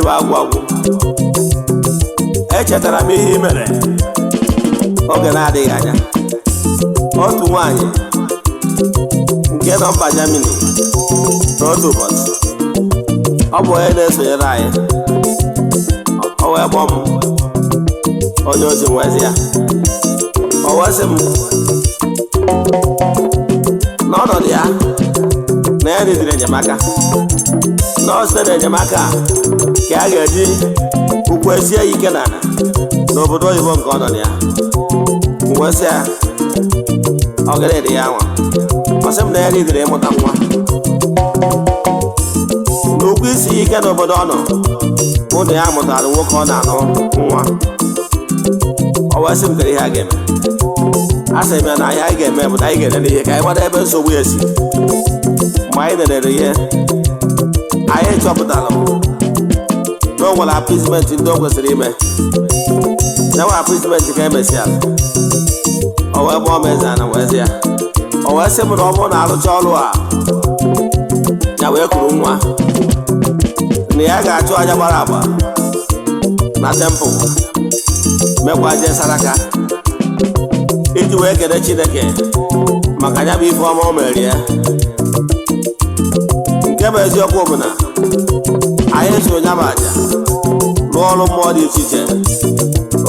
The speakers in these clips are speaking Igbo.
Eribe agwụ agwụ. Echetara m ihe i mere oge na-adịghị anya. Otu nwaanyị nke nọ mba Germany, n'otu ụbọchị, ọ bụ onye na-esonyere anyị. O wee kpọọ m onye ozi nwezi ya. O wee sị m n'ọnọdụ ya na ya nidiri enyemaka, na ọ site n'enyemaka a ka a ga-eji ụkwụ esie ya ike n'ala n'obodo oyibo nke ọ nọ na ya. M wee sị ya, ọ gịnị dị ya nwa? Ọ sị m na ya nidiri ịmụta nwa, na ụkwụ isi ya ike n'obodo ọ nọ bụ na ya mụtara nwoke ọ na-anụ nwa. Ọ wee sị m, kedu ihe a ga-eme? A sị m ya na ihe anyị ga-eme bụ na anyị ga-enene ihe ka anyị mara ebe nsogbu ya si. Mgbe anyị nenere ihe, anyị chọpụtara na o nwere appeasement ndị o kwesịrị ime. Ya nwere appeasement ka emesịara, o wee gbọọ m eze ana wee sị ya, o wee sị m na ọ bụrụ na arụcha ọrụ a, ya wee kuru nwa, na ya ga-achụ aja gbara agba na temple, mekwa jee saraka iji wee kele Chineke maka ya bụ ife ọma o mere ya. Nke bụ eziokwu bụ na anyị so nya bụ aja, rụọ ọrụ mmụọ dị iche iche.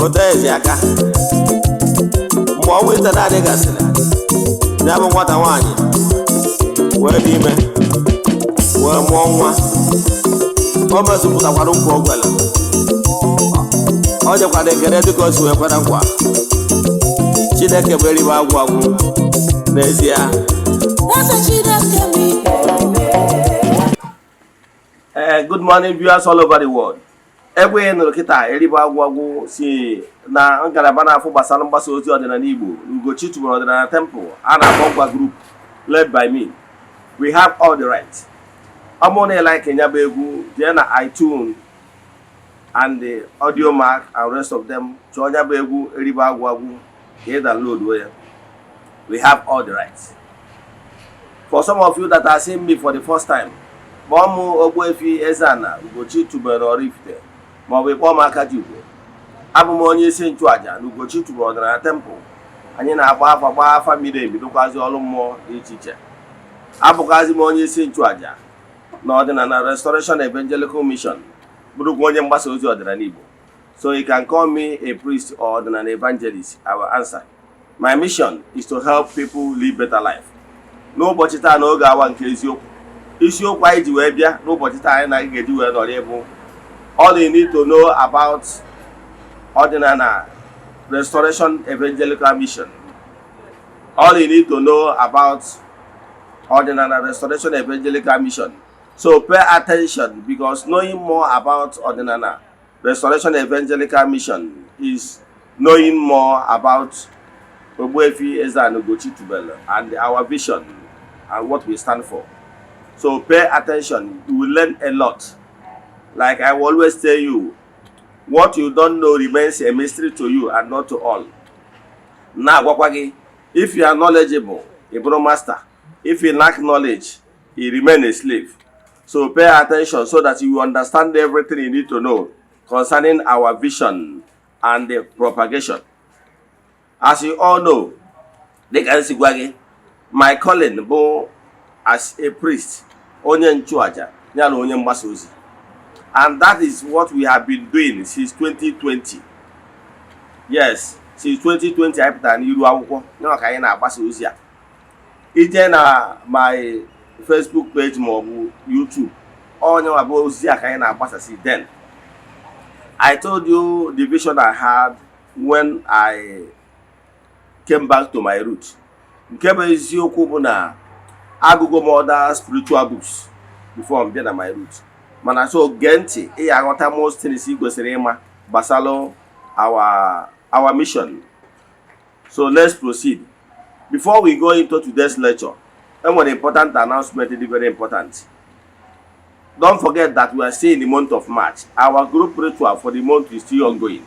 Ote ezi aka, mgbe ọnwa 9 gasịrị, ya bụ nwata nwaanyị wee dị ime, wee mụọ nwa. O mezupụtakwara nkwa o kwere. Ọ nyekwara ekele dịka o si wee kwere nkwa. Chineke bụ eribe agwụ agwụ n'ezie. Eze Chineke m ikpere. Good morning, viewers all over the world. Egbe ị nụrụ kịta, eribe agwụ agwụ, si na ngalaba na-afụ gbasara mgbasa ozi ọdịnala Igbo, Ugochi tubelu ọdịnala temple a na-akpọ Ngwa Group, led by me. We have all the right. Ọ bụrụ na ị like ya bụ egwu, jee na iTunes and the Audiomack and rest of them, chọọ ya bụ egwu eribe agwụ agwụ ka ị download ya. We have all the rights. For some of you that are seeing me for the first time, kpọọ m Ogbuefi Eze-Ana Ugochi tubelu Oraifite, maọbụ ịkpọọ m Aka ji ugo. Abụ m onye isi nchụaja na Ugochi tubelu ọdịnala temple. Anyị na-agba afa, gbaa afa miri emi, dụkwazi ọrụ mmụọ dị iche iche. Abụkwazi m onye isi nchụaja na ọdịnala Restoration Evangelical Mission, bụrụkwa onye mgbasa ozi ọdịnala Igbo. So you can call me a priest or ọdịnala evangelist, I will answer. My mission is to help people live better life. N'ụbọchị taa, n'oge awa nke eziokwu, isiokwu anyị ji wee bịa n'ụbọchị taa, anyị na ga-eji wee nọrọ, bụ all you need to know about ọdịnala Restoration Evangelical Mission. All you need to know about ọdịnala Restoration Evangelical Mission. So pay attention, because knowing more about ọdịnala Restoration Evangelical Mission is knowing more about Ogbuefi Eze-Ana Ugochi Tubelu and our vision and what we stand for. So pay attention, you will learn a lot. Like I will always tell you, what you don't know remains a mystery to you and not to all. Na-agwakwa gị, if you are knowledgeable, ị bụrụ master. If you lack knowledge, you remain a slave. So pay attention so that you will understand everything you need to know concerning our vision and the propagation. As you all know, dịka m si gwa gị, my calling bụ as a priest, onye nchụaja ya na onye mgbasa ozi, and that is what we have been doing since 2020. Yes, since 2020 anyị pụtara n'iru akwụkwọ ya maka anyị na-agbasa ozi a. Ije na my Facebook page maọbụ YouTube, onye nwa bụ ozi a ka anyị na-agbasasị. Then I told you the vision I had when I came back to my root. Nke bụ eziokwu bụ na agụgo m other spiritual books before m bịa na my root. Mana so gee ntị, ị ya aghọta most things ị kwesịrị ịma gbasara our mission. So let's proceed. Before we go into today's lecture, enwere important announcement dị very important. Don't forget that we are still in the month of March. Our group ritual for the month is still ongoing.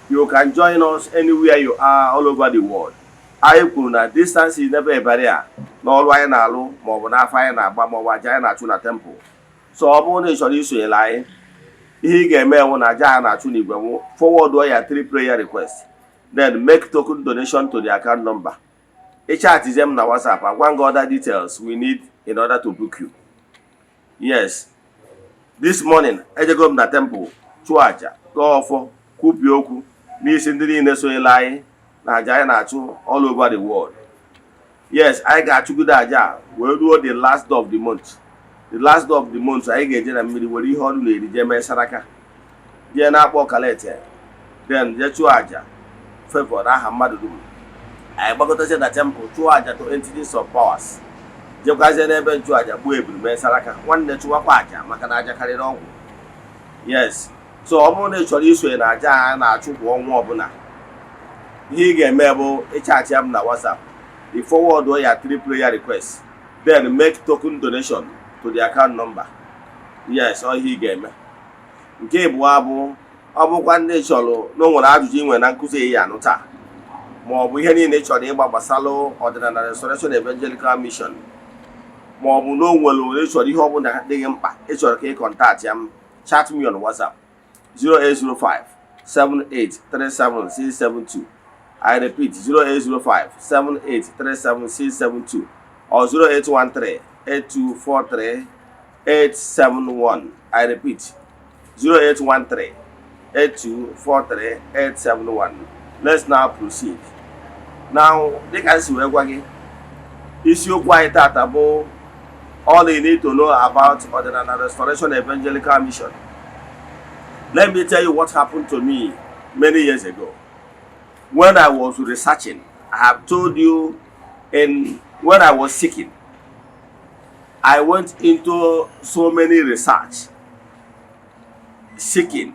You can join us anywhere you are all over the world. Anyị kwuru na distance is never a barrier n'ọrụ anyị na-alụ, maọbụ n'afọ anyị na-agba, maọbụ aja anyị na-achụ na temple. So ọ bụrụ na ị chọrọ isonyere anyị, Ihe ị ga-eme wụ na aja a na-achụ n'igwe wụ forward ya three prayer request, then make token donation to the account number. Ị chatizie m na WhatsApp, agwa gị other details we need in order to book you. Yes, this morning ejego m na temple chụọ aja, gọọ ọfọ, kwupie okwu n'isi ndị niile sonyela anyị na aja anyị na-achụ all over the world. Yes, anyị ga-achụgide aja a wee ruo the last day of the month. The last day of the month, anyị ga-eje na mmiri were ihe ọrụ na-eri jee mee saraka, jee na-akpọ kalete, then jee chụọ aja favor n'aha mmadụ dum. Anyị gbakọtazie na temple chụọ aja to entities of powers, jekwazie n'ebe nchụaja gbuo ebulu, mee saraka. Nwanne, chụwakwa aja maka na aja karịrị ọgwụ. Yes, so ọ bụrụ na ị chọrọ isonye na aja a na-achụ kwa ọnwa ọbụla, ihe ị ga-eme bụ ịchatị m na WhatsApp, ị forward ya three prayer requests, then make token donation to the account number. Yes, ọ ihe ị ga-eme. Nke ịbụọ bụ, ọ bụkwa ndị chọrọ na o nwere ajụjụ ị nwere na nkụzi ya anụ taa, ma ọ bụ ihe niile ị chọrọ ịgba gbasalụ Ọdịnala Restoration Evangelical Mission, ma ọ bụ na o nwere ị chọrọ ihe ọbụla dị gị mkpa ị chọrọ ka ị contact ya m, chat me on WhatsApp 0805 7837672. I repeat, 0805 7837672 or 0813 8243 871. I repeat, 0813 8243 871. Let's now proceed. Now, dịka m si wee gwa gị, isiokwu anyị tata bụ all you need to know about Ọdịnala Restoration Evangelical Mission. Let me tell you what happened to me many years ago when I was researching. I have told you, in when I was seeking, I went into so many research, seeking,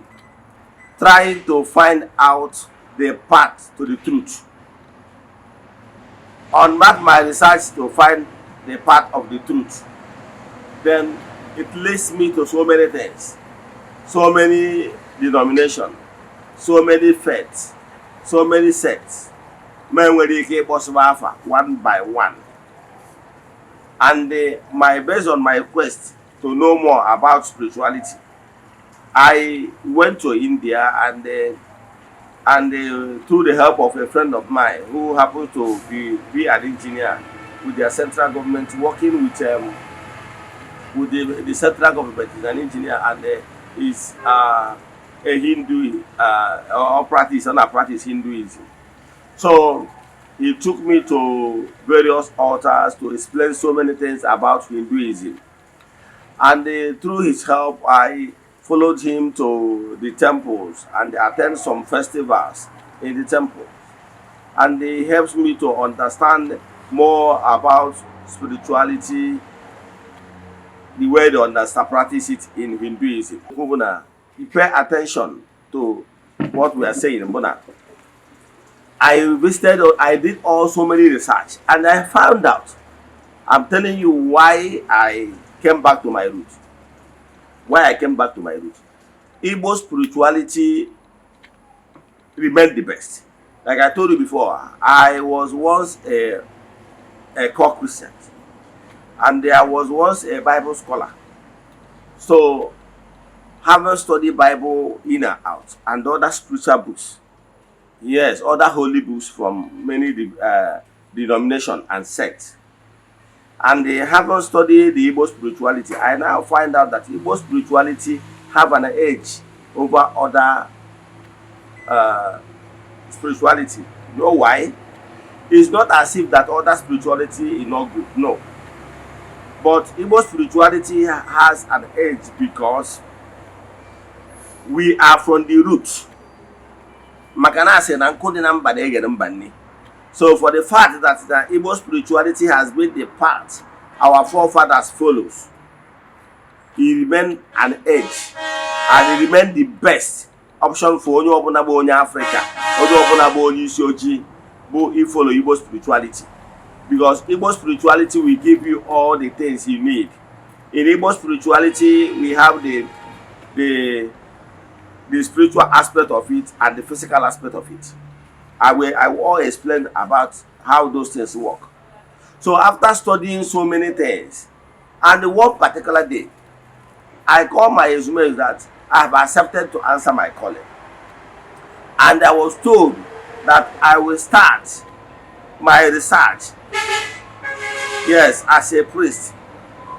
trying to find out the path to the truth. On that my research to find the path of the truth, then it leads me to so many things, so many denominations, so many faiths, so many sects. Ma enwere ike ịkpọsịba afa one by one. And my based on my quest to know more about spirituality, I went to India and through the help of a friend of mine who happened to be an engineer with their central government, working with the central government, is an engineer and is a Hindu or practice and practice Hinduism. So he took me to various altars to explain so many things about Hinduism. And through his help, I followed him to the temples and attend some festivals in the temple. And he helps me to understand more about spirituality, the way they understand practice it in Hinduism. Bụ na you pay attention to what we are saying, bụ na I visited, I did all so many research, and I found out. I'm telling you why I came back to my root. Why I came back to my root. Igbo spirituality remained the best. Like I told you before, I was once a core Christian, and there was once a Bible scholar. So, having studied Bible in and out and other spiritual books, yes, other holy books from many denomination and sects, and they haven't studied the Igbo spirituality, I now find out that Igbo spirituality have an edge over other spirituality. You know why? It's not as if that other spirituality is not good. No. But Igbo spirituality has an edge because we are from the root. Maka na asị na nkụ dị na mba na-eghere mba nni. So for the fact that the Igbo spirituality has been the path our forefathers follows, it remain an edge and it remain the best option for onye ọbụla bụ onye Africa, onye ọbụla bụ onye isi ojii bụ ifollow Igbo spirituality, because Igbo spirituality will give you all the things you need. In Igbo spirituality, we have the spiritual aspect of it and the physical aspect of it. I will all explain about how those things work. So after studying so many things, and one particular day, I call my ezumezu that I have accepted to answer my calling. And I was told that I will start my research, yes, as a priest,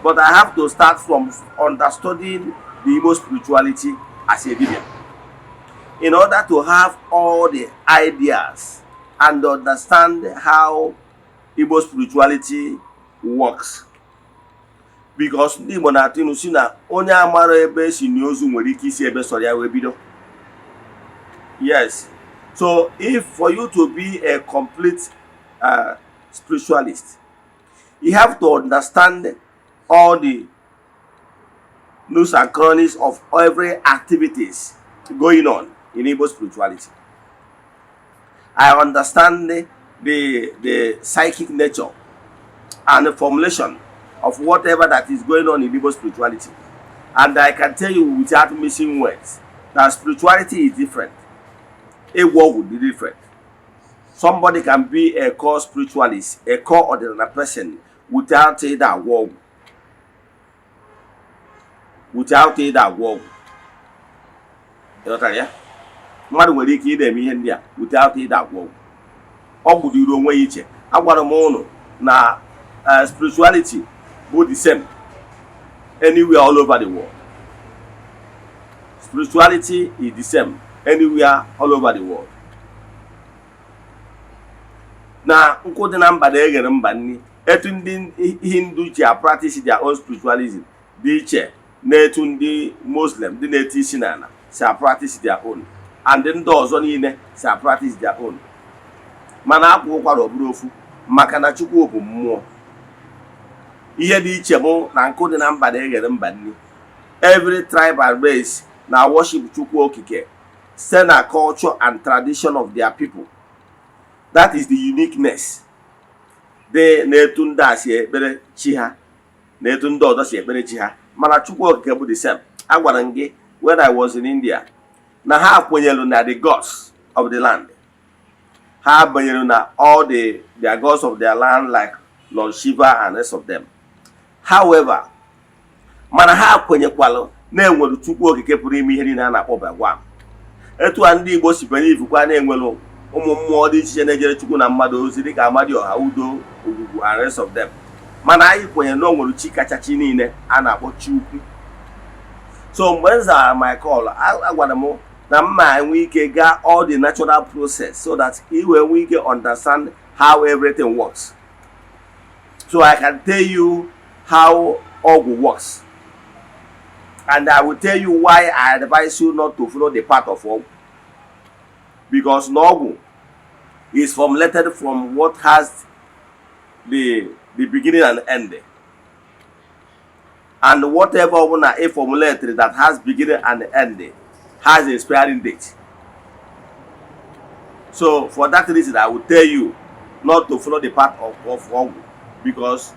but I have to start from understanding the Igbo spirituality as a dibia in order to have all the ideas and understand how Igbo spirituality works. Because ndị Igbo na-atụ ilu si na onye amara ebe esi na ozu nwere ike isi ebe sọrọ ya wee bido. Yes. So if for you to be a complete spiritualist, you have to understand all the nooks and crannies of every activities going on in Igbo spirituality. I understand the psychic nature and the formulation of whatever that is going on in Igbo spirituality. And I can tell you without missing words that spirituality is different. A world would be different. Somebody can be a core spiritualist, a core ordinary person without that work. Without that work. Ịghọtara ya? Mmadụ nwere ike ị na-eme ihe ndị a without ịda agwọ ọgwụ. Ọgwụ dịrị onwe ya iche. Agwara m ụnụ na spirituality bụ the same anywhere all over the world. Spirituality is the same anywhere all over the world. Na nkụ dị na mba na-eghere mba nri. Etu ndị Hindu ji a practice their own spiritualism dị iche na etu ndị Muslim, ndị na-eti isi n'ala, si a practice their own, and ndị ọzọ niile si a practice their own. Mana akwa ụkwara ọ bụrụ ofu, maka na Chukwu bụ mmụọ. Ihe dị iche bụ na nkụ dị na mba na-eghere mba nri. Every tribe and race na worship Chukwu Okike site na culture and tradition of their people. That is the uniqueness dị na-etu ndị a si ekpere chi ha na etu ndị ọzọ si ekpere chi ha, mana Chukwu Okike bụ the same. Agwara m gị when I was in India na ha kwenyere na the gods of the land. Ha banyere na all their gods of their land, like Lord Shiva and rest of them. However, mana ha kwenyekwalụ na-enwere Chukwu Okike pụrụ ime ihe niile a na-akpọ Bhagwan. Etu a ndị Igbo si believe kwa na-enwere ụmụ mmụọ dị iche iche na-ejere Chukwu na mmadụ ozi, dịka Amadioha, Udo, Ogwugwu and rest of them, mana anyị kwenyere na o nwere chi kacha chi niile a na-akpọ chi ukwu. So mgbe m zara my call, agwara m na mma enwe ike gaa all the natural process so that i wee nwee ike understand how everything works, so I can tell you how ọgwụ works, and I will tell you why I advise you not to follow the path of ọgwụ, because na ọgwụ is formulated from what has the beginning and end, and whatever ọbụla a formulated that has beginning and end has a expiring date. So for that reason, I will tell you not to follow the path of ọgwụ, because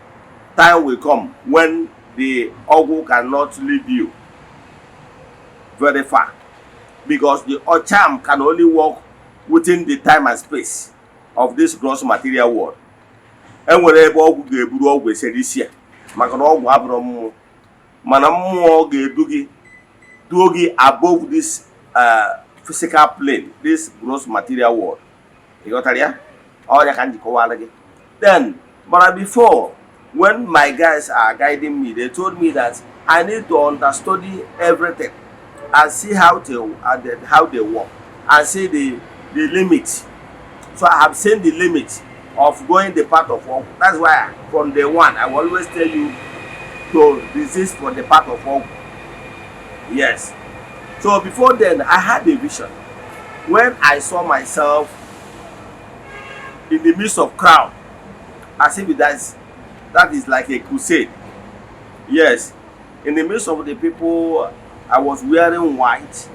time will come when the ọgwụ cannot lead you very far, because the charm can only work within the time and space of this gross material world. Enwere ebe ọgwụ ga-eburu ọgwụ esere isi ya, maka na ọgwụ abụrụ mmụọ, mana mmụọ ga-edu gị, duo gị above this physical plane, this gross material world. Ị ghọtara ya? Ọnya ka m ji kọwara gị. Then, but before, when my guys are guiding me, they told me that I need to understudy everything and see how they work and see the limit. So I have seen the limit of going the path of ọgwụ. That's why from day one I will always tell you to resist for the path of ọgwụ. Yes. So before then, I had a vision when I saw myself in the midst of crowd, as if that is like a crusade. Yes, in the midst of the people, I was wearing white,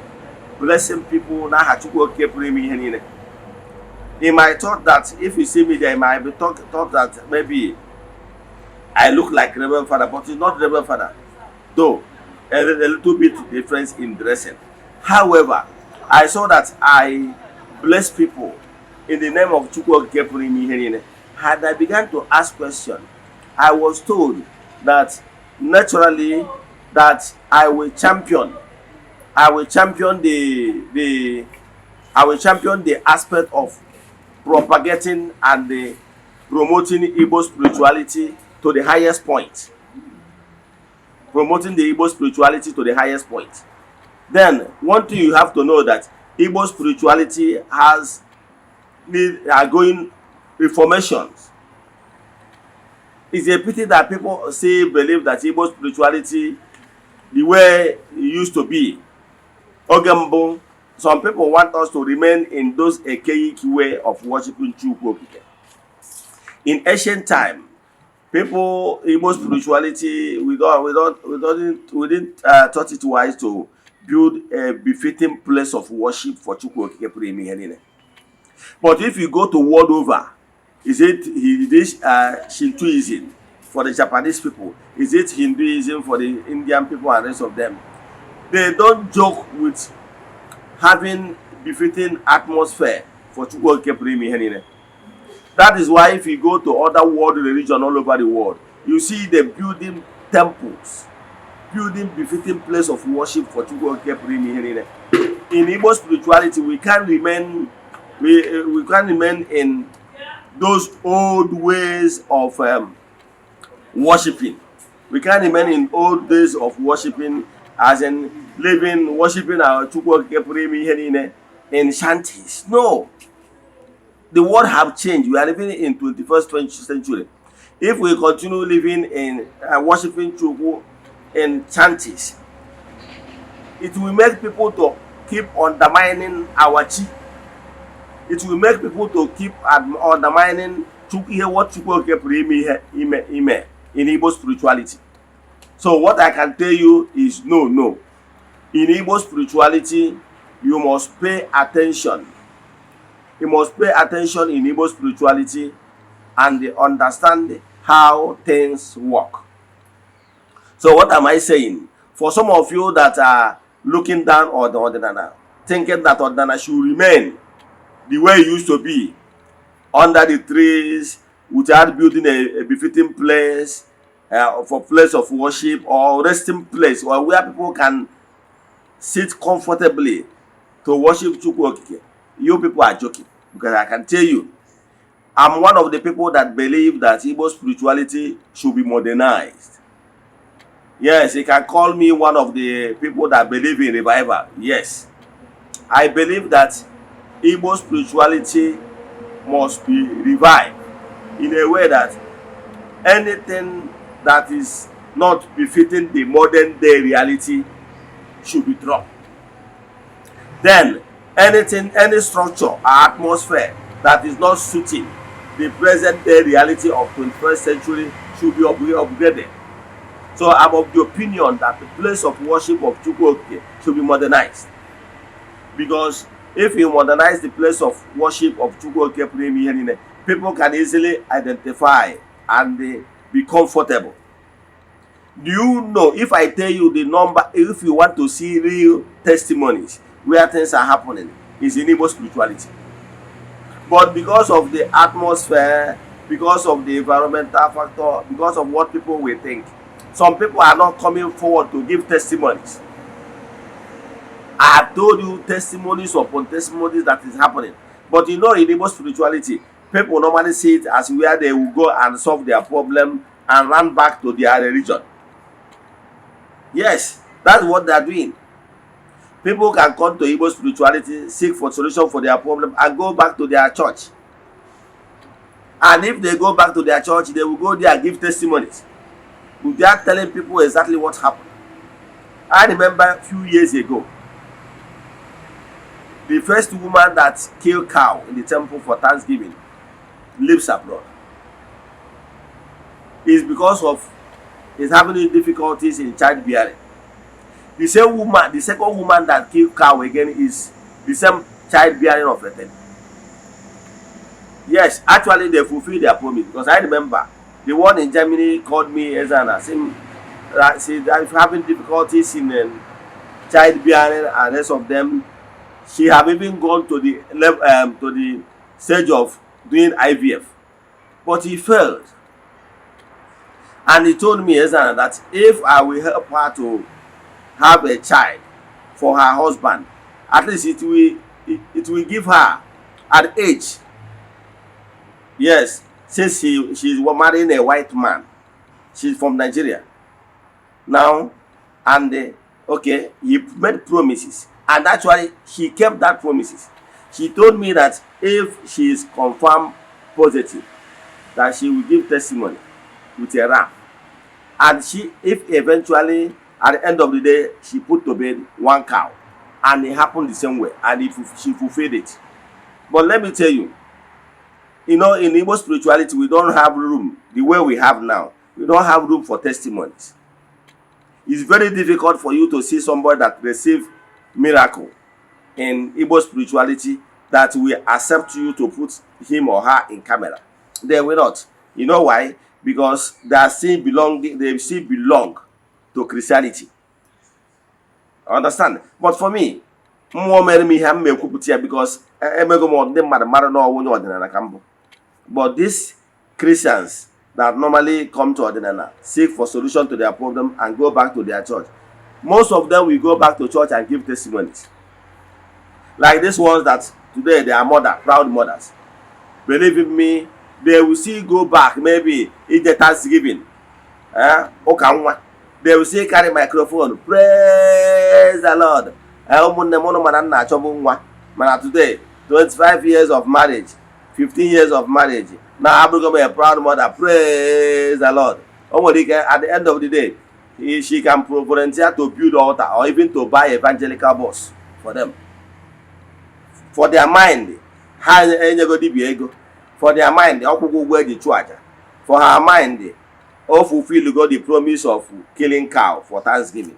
blessing people n'aha Chukwu Okike pụrụ ime ihe niile. He might thought that if you see me there, he might be thought that maybe I look like Reverend Father, but he's not Reverend Father, though a little bit difference in dressing. However, I saw that I bless people in the name of Chukwu Okike pụrụ ime ihe niile. Had I began to ask question, I was told that naturally that I will champion I will champion the aspect of propagating and the promoting Igbo spirituality to the highest point. Promoting the Igbo spirituality to the highest point. Then, one thing you have to know, that Igbo spirituality has need are going reformations. It's a pity that people still believe that Igbo spirituality, the way it used to be. Oge mbụ, some people want us to remain in those archaic way of worshiping Chukwu Okike. In ancient time, people, Igbo spirituality, we don't, we didn't thought it wise to build a befitting place of worship for Chukwu Okike pụrụ ime ihe niile. But if you go to world over, is it this Shintoism for the Japanese people? Is it Hinduism for the Indian people and rest of them? They don't joke with having befitting atmosphere for Chukwu Okike pụrụ ime ihe niile. That is why if you go to other world religion all over the world, you see them building temples, building befitting place of worship for Chukwu Okike pụrụ ime ihe niile. In Igbo spirituality, we can't remain in those old ways of worshiping. We can't remain in old days of worshiping, as in living, worshiping our Chukwu Okike pụrụ ime ihe niile in shanties. No. The world have changed. We are living in 21st century. If we continue living in worshiping Chukwu in shanties, it will make people to keep undermining our chi. It will make people to keep undermining Chukwu, ihe what Chukwu Okike pụrụ ime ihe ime ime in Igbo spirituality. So what I can tell you is no, no. In Igbo spirituality, you must pay attention. You must pay attention in Igbo spirituality and understand how things work. So what am I saying? For some of you that are looking down on the Odinana, thinking that Odinana should remain the way it used to be, under the trees, without building a befitting place for place of worship or resting place or where people can sit comfortably to worship Chukwu Okike, you people are joking. Because I can tell you, I'm one of the people that believe that Igbo spirituality should be modernized. Yes, you can call me one of the people that believe in revival. Yes. I believe that Igbo spirituality must be revived in a way that anything that is not befitting the modern day reality should be dropped. Then anything, any structure or atmosphere that is not suiting the present day reality of 21st century should be upgraded. So I'm of the opinion that the place of worship of Chukwu Okike should be modernized. Because if you modernize the place of worship of Chukwu Okike pụrụ ime ihe niile, people can easily identify and be comfortable. Do you know, if I tell you the number, if you want to see real testimonies where things are happening, is in Igbo spirituality. But because of the atmosphere, because of the environmental factor, because of what people will think, some people are not coming forward to give testimonies. I have told you testimonies upon testimonies that is happening. But in Igbo spirituality, people normally see it as where they will go and solve their problem and run back to their religion. Yes, that's what they are doing. People can come to Igbo spirituality, seek for solution for their problem, and go back to their church. And if they go back to their church, they will go there and give testimonies without telling people exactly what happened. I remember a few years ago, the first woman that killed cow in the temple for Thanksgiving lives abroad. Is because of is having difficulties in childbearing. The same woman, the second woman that killed cow again is the same childbearing of a thing. Yes, actually they fulfill their promise, because I remember the one in Germany called me, Ezana, saying that she that having difficulties in childbearing and rest of them. She have even gone to the level to the stage of doing IVF, but he failed. And he told me, Ezana, that if I will help her to have a child. For her husband, at least it will give her an age. Yes, since she's marrying a white man, she's from Nigeria now, and okay, he made promises, and actually she kept that promises. She told me that if she is confirmed positive, that she will give testimony with a ram, and she if eventually at the end of the day she put to bed one cow, and it happened the same way, and if she fulfilled it. But let me tell you, in Igbo spirituality, we don't have room the way we have now. We don't have room for testimonies. It's very difficult for you to see somebody that receive miracle in Igbo spirituality that will accept you to put him or her in camera. They will not. You know why? Because they still belong to Christianity. Understand? But for me, mmụọ mere m ihe m ekwupụta ya because emego m ndị mmadụ mara na ọwụ onye ọdịnala ka m bụ. But these Christians that normally come to ọdịnala, seek for solution to their problem and go back to their church, most of them will go back to church and give testimonies. Like these ones that today they are mother, proud mothers. Believe in me, they will still go back maybe in the Thanksgiving. Eh? Ụka nwa. They will still carry microphone. "Praise the Lord. Eh, ụmụnne m, ụnụ mana nna achọbụ nwa. Mana today, 25 years of marriage, 15 years of marriage, now abụrụgo m a proud mother. Praise the Lord." O nwere ike at the end of the day, she can volunteer to build altar or even to buy evangelical bus for them. For their mind, ha enyego dibịa ego. For their mind, ọkwụkwọ ụgwọ eji chụọ aja. For her mind, o fulfill go the promise of killing cow for Thanksgiving.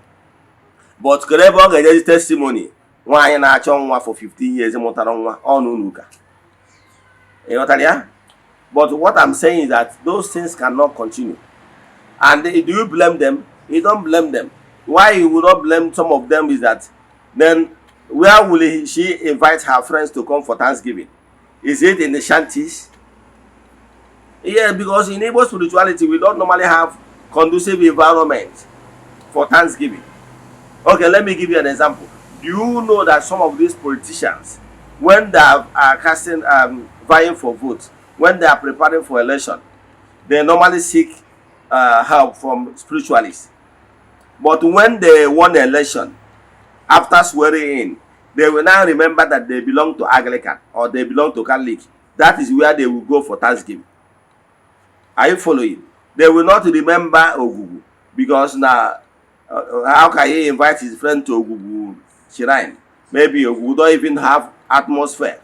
But kedu ebe ọ ga-enyezi testimony nwaanyị na-achọ nwa for 15 years mụtara nwa ọ n'ụlọ ụka? Ị ghọtara ya? But what I'm saying is that those things cannot continue. And do you blame them? You don't blame them. Why you will not blame some of them is that then where will she invite her friends to come for Thanksgiving? Is it in the shanties? Yeah, because in Igbo spirituality, we don't normally have conducive environment for Thanksgiving. Okay, let me give you an example. Do you know that some of these politicians, when they are casting, vying for votes, when they are preparing for election, they normally seek help from spiritualists? But when they won the election, after swearing in, they will now remember that they belong to Anglican or they belong to Catholic. That is where they will go for Thanksgiving. Are you following? They will not remember Ogugu because now, how can he invite his friend to Ogugu shrine? Maybe Ogugu don't even have atmosphere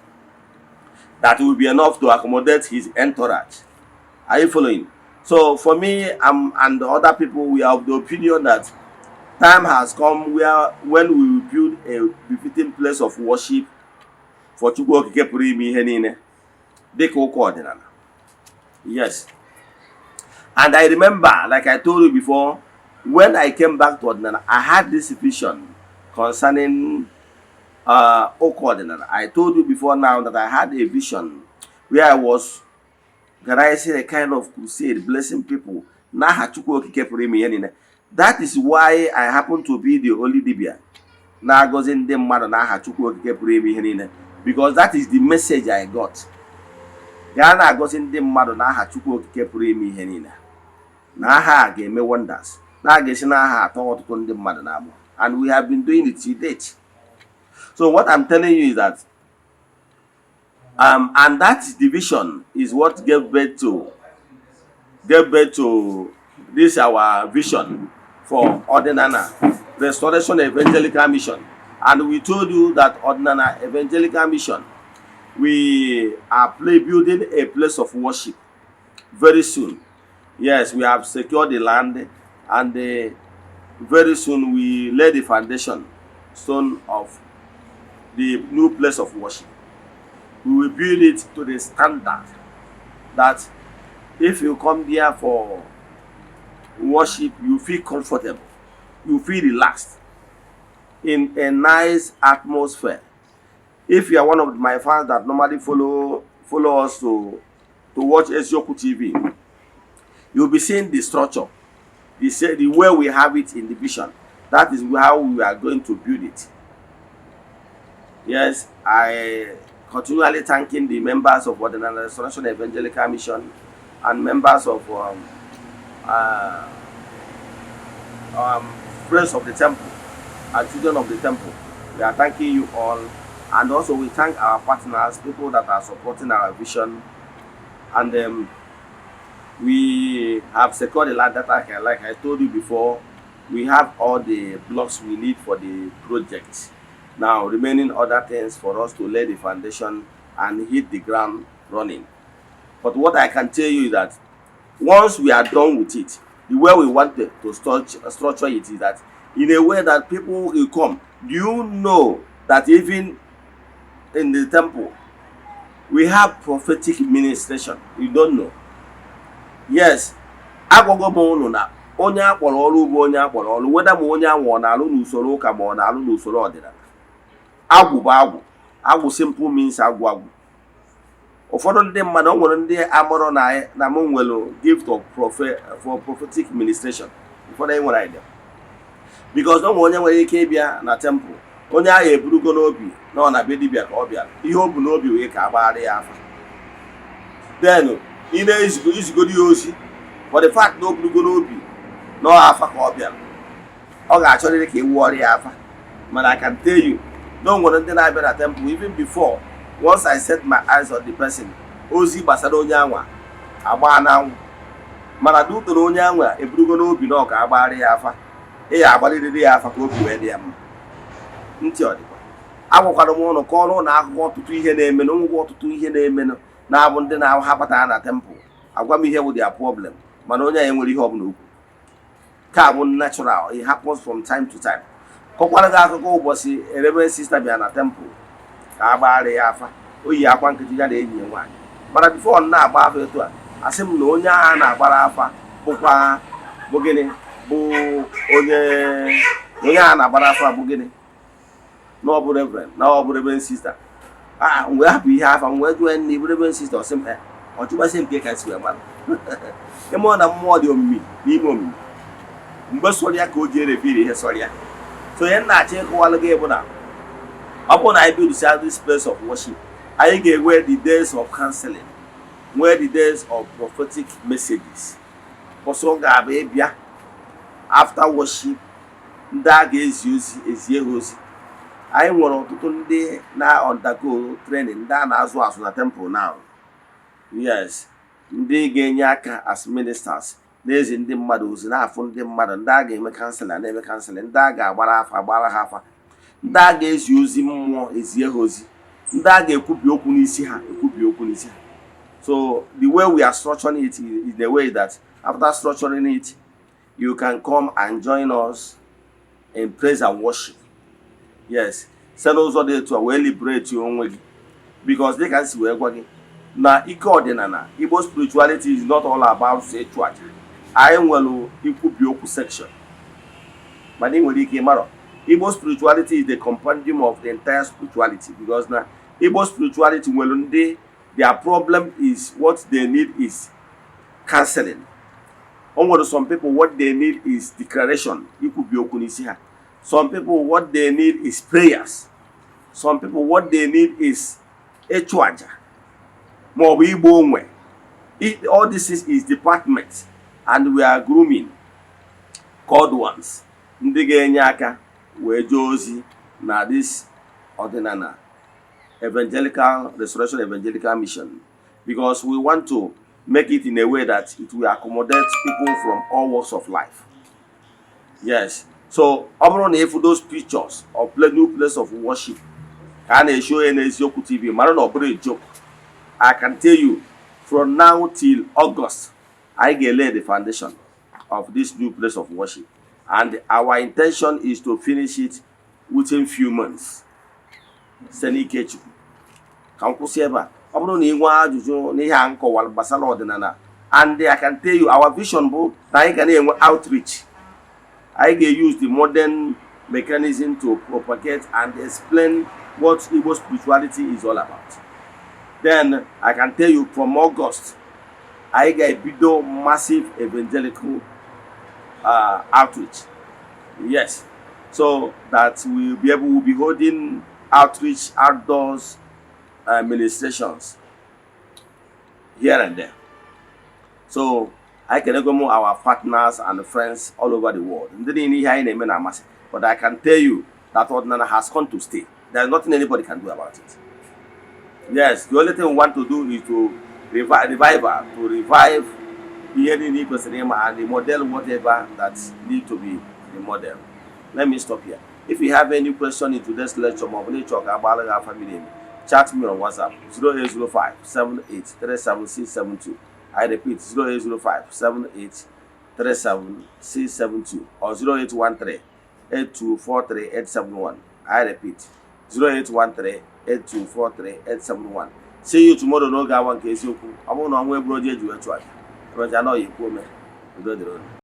that will be enough to accommodate his entourage. Are you following? So for me and the other people, we are of the opinion that time has come where when we will build a befitting place of worship for Chukwu Okike pụrụ ime ihe niile dịka ụka ọdịnala. Yes. And I remember, like I told you before, when I came back to ọdịnala, I had this vision concerning ụka ọdịnala. I told you before now that I had a vision where I was organizing a kind of crusade, blessing people n'aha Chukwu Okike pụrụ ime ihe niile. That is why I happen to be the only dibia na-agọzi ndị mmadụ n'aha Chukwu Okike pụrụ ime ihe niile, because that is the message I got. Gaa na-agọzi ndị mmadụ n'aha Chukwu Okike pụrụ ime ihe niile, na aha a ga-eme wonders, na a ga-esi n'aha atọ ọtụtụ ndị mmadụ na-agbụ, and we have been doing it till date. So what I'm telling you is that and that division is what gave birth to this our vision for Odinana Restoration Evangelical Mission. And we told you that Odinana Evangelical Mission, we are building a place of worship very soon. Yes, we have secured the land, and very soon we lay the foundation stone of the new place of worship. We will build it to the standard that if you come there for worship, you feel comfortable, you feel relaxed in a nice atmosphere. If you are one of my fans that normally follow us to watch Eziokwu TV, you'll be seeing the structure, the way we have it in the vision. That is how we are going to build it. Yes, I continually thanking the members of Ọdịnala Restoration Evangelical Mission and members of Friends of the Temple and children of the temple. We are thanking you all, and also we thank our partners, people that are supporting our vision, and we have secured the land that like I told you before. We have all the blocks we need for the project. Now, remaining other things for us to lay the foundation and hit the ground running. But what I can tell you is that once we are done with it, the way we want to structure it is that in a way that people will come. Do you know that even in the temple, we have prophetic ministration? You don't know. Yes, agwago m ụnụ na onye akpọrọ ọrụ bụ onye akpọrọ ọrụ, weda ma onye ahụ ọ na-alụ n'usoro ụka ma ọ na-alụ n'usoro ọdịnala. Agwụ bụ agwụ. Agwụ simple means agwụ agwụ. Ụfọdụ ndị mmadụ, o nwere ndị amụrụ na m nwere gift of prophet for prophetic ministration. Ụfọdụ anyị nwere idea because o nwere onye nwere ike ịbịa na temple, onye ahụ eburugo n'obi na ọ na-abịa dibịa ka ọ bịara. Ihe o bu n'obi wee ka agbagharị ya afa. Then ị na-ezigo izigoro ya ozi, for the fact na o burugo n'obi na ọ afa ka ọ bịara, ọ ga-achọrịrị ka ị wụọrọ ya afa. Mana I can tell you na o nwere ndị na-abịa na temple, even before, once I set my eyes on the person, ozi gbasara onye anwa agba n'anwụ. Mana due to na onye anwa eburugo n'obi na ọ ka agbagharị ya afa, ị ya agbalịrịrị ya afa ka obi wee dị ya mma. Ntị ọ dịkwa. Agwakwara m ụnụ ka ọrụ na akụkọ ọtụtụ ihe na-emenụ ngwa, ọtụtụ ihe na-emenụ na-abụ ndị na-ha batara na temple agwa m ihe bụ their problem, mana onye a enwere ihe ọbụla okwu ka bụ natural. It happens from time to time. Kọkwara gị akụkọ ụbọchị Reverend Sister bịa na temple ka a gbagharị ya afa. O yi akwa nkịtị, ya na enyi ya nwaanyị. Mana before m na-agba afa etu a, asị m na onye agha na-agbara afa bụkwa bụ gịnị, bụ onye onye agha na-agbara afa bụ gịnị, na ọ bụ reverend, na ọ bụ Reverend Sister. A wee hapụ ihe afa m wee jụọ ya nne, bụ Reverend Sister? Ọ sị m, ọ chụgbasị m ka esi wee mara ịmụọ na mmụọ dị omimi n'ime omimi. Mgbe sọrọ ya ka o ji ereviri ihe sọrọ ya. So ihe m na-achọ ịkọwalụ gị bụ na ọ bụrụ na anyị build this place of worship, anyị ga-enwe the days of counseling, nwee the days of prophetic messages. Ọsọ ga-abụ ịbịa after worship, ndị a ga-ezi ozi ezie ha ozi. Anyị nwere ọtụtụ ndị na-undergo training, ndị a na-azụ azụ na temple now. Yes, ndị ga-enye aka as ministers na-ezi ndị mmadụ ozi, na-afụ ndị mmadụ, ndị a ga-eme counselor na-eme counseling, ndị a ga-agbara afa agbara ha afa, ndị a ga-ezi ozi mmụọ ezie ha ozi, ndị a ga-ekwubi okwu n'isi ha ekwubi okwu n'isi ha. So the way we are structuring it is in a way that after structuring it, you can come and join us in praise and worship. Yes, site n'ụzọ dị etu a wee liberate onwe gị, because dịka m si wee gwa gị na ike ọdịnala Igbo spirituality is not all about ịchụ aja. Anyị nwere ikwubi okwu section, mana ị nwere ike ịmarọ Igbo spirituality is the compendium of the entire spirituality, because na Igbo spirituality nwere ndị their problem is, what they need is counseling. O nwere some people, what they need is declaration, ikwubi okwu n'isi ha. Some people, what they need is prayers. Some people, what they need is ịchụ aja maọbụ igba onwe. All this is department, and we are grooming called ones ndị ga-enye aka wee jee ozi na this Ọdịnala Evangelical Restoration Evangelical Mission, because we want to make it in a way that it will accommodate people from all walks of life. Yes, so ọ bụrụ na ịfụ those pictures of new place of worship ka a na-eshow ya n'Eziokwu TV, mara na ọ bụrụ a joke. I can tell you, from now till August, anyị ga-lay the foundation of this new place of worship, and our intention is to finish it within few months, site n'ike Chukwu. Ka m kwụsị ebe a. Ọ bụrụ na ị nwee ajụjụ n'ihe a m kọwara gbasara ọdịnala, and I can tell you our vision bụ na anyị ga na-enwe outreach. Anyị ga-use the modern mechanism to propagate and explain what Igbo spirituality is all about. Then I can tell you, from August, anyị ga-ebido massive evangelical outreach. Yes, so that we'll be able, we'll be holding outreach, outdoors ministrations here and there. So I can go our partners and friends all over the world. Ndị niile ihe anyị na-eme na-amasị. But I can tell you that ọdịnala has come to stay. There's nothing anybody can do about it. Yes, the only thing we want to do is to revive, revival, to revive ihe niile ị kwesịrị ịma and remodel whatever that need to be remodeled. Let me stop here. If you have any question in today's lecture, ma ọ bụ na ịchọ ka agbaala gị afa miri emi, chat me on WhatsApp 0805 7837672. I repeat, 0805 7837672 or 0813 8243 871. I repeat, 0813 8243 871. See you tomorrow n'oge awa nke eziokwu. Ọ bụrụ na ọnwa egburu oji eji wee chụọ aja, emecha na ọ ya ekwu ome. Udo dịrị unu.